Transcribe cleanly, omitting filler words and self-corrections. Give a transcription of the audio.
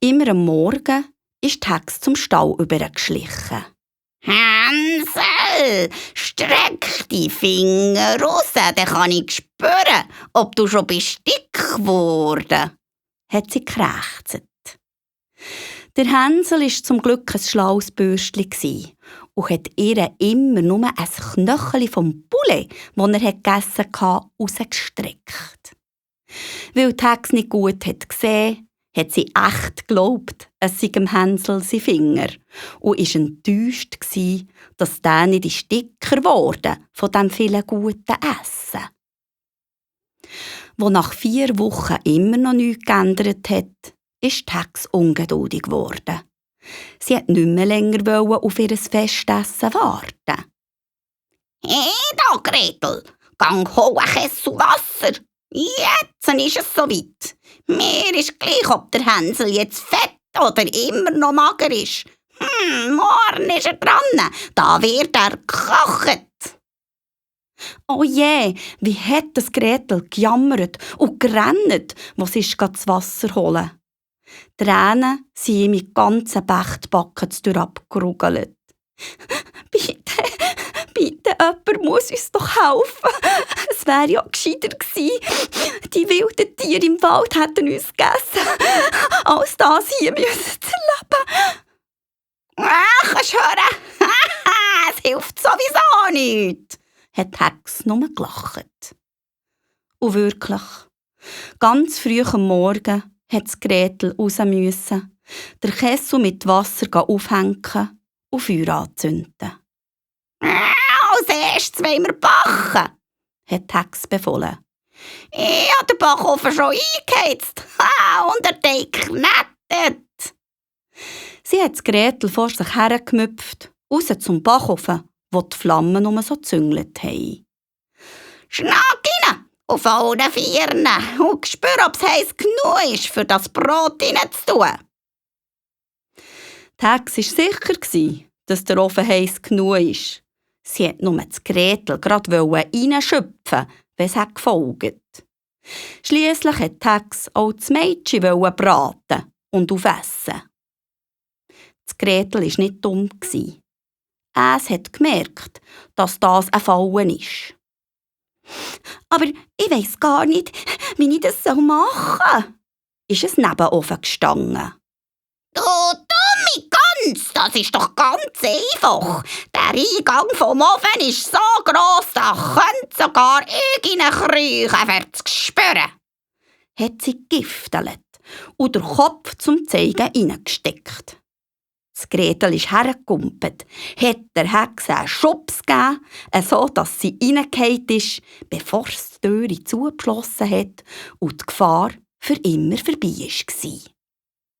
Immer am Morgen ist die Hex zum Stall übergeschlichen. «Hänsel, streck die Finger raus, dann kann ich spüren, ob du schon bist dick geworden», hat sie gekrächzt. Der Hänsel war zum Glück ein schlaues Bürstchen und hat ihr immer nur ein Knöcheli vom Poulet, das er gegessen hatte, rausgestreckt. Weil die Hex nicht gut gesehen hat sie echt geglaubt, es sei dem Hänsel sein Finger und war enttäuscht, dass der nicht dicker geworden von dem vielen guten Essen. Wo nach 4 Wochen immer noch nichts geändert hat, ist die Hex ungeduldig geworden. Sie wollte nicht mehr länger auf ihr Festessen warten. «Hey da, Gretel, gang hol ein Kessel Wasser. Jetzt ist es soweit. Mir ist gleich, ob der Hänsel jetzt fett oder immer noch mager ist. Morgen ist er dran, da wird er gekocht.» Oh je, wie hat das Gretel gejammert und gerannt, als sie das Wasser holen. Tränen sind ihm in ganzen Bechtbacken durchabgerugelt. Bitte, jemand muss uns doch helfen. Es wäre ja gescheiter gewesen. Die wilden Tiere im Wald hätten uns gegessen, als das hier zu erleben. «Ach, kannst du hören? Es hilft sowieso nichts», hat die Hex nur gelacht. Und wirklich, ganz früh am Morgen musste Gretel raus müssen, den Kessel mit Wasser aufhängen und Feuer anzünden. «Als erstes wollen wir backen», hat die Hex befohlen. «Ich habe den Backofen schon eingeheizt und der Teig geknetet.» Sie hat Gretel vor sich hergemüpft, raus zum Backofen, wo die Flammen so gezüngelt haben. «Schnack rein, auf allen Vieren und spür, ob es heiß genug ist, für das Brot reinzutun.» Die Hex war sicher, dass der Ofen heiß genug ist. Sie wollte nur das Gretel gerade reinschöpfen, wenn es gefolgt. Schliesslich wollte die Hex auch das Mädchen braten und aufessen. Das Gretel war nicht dumm. Es hat gemerkt, dass das ein Fallen ist. «Aber ich weiss gar nicht, wie ich das machen soll», ist es neben den Ofen gestanden. «Du dumme Gans, das ist doch ganz einfach. Der Eingang vom Ofen ist so gross, da könnte sogar ich reinkriechen, um zu spüren», hat sie gegiftelt und den Kopf zum Zeigen reingesteckt. Das Gretel ist hergekumpelt, hat der Hexe einen Schubs gegeben, so dass sie reingefallen ist, bevor sie die Türe zugeschlossen hat und die Gefahr für immer vorbei war.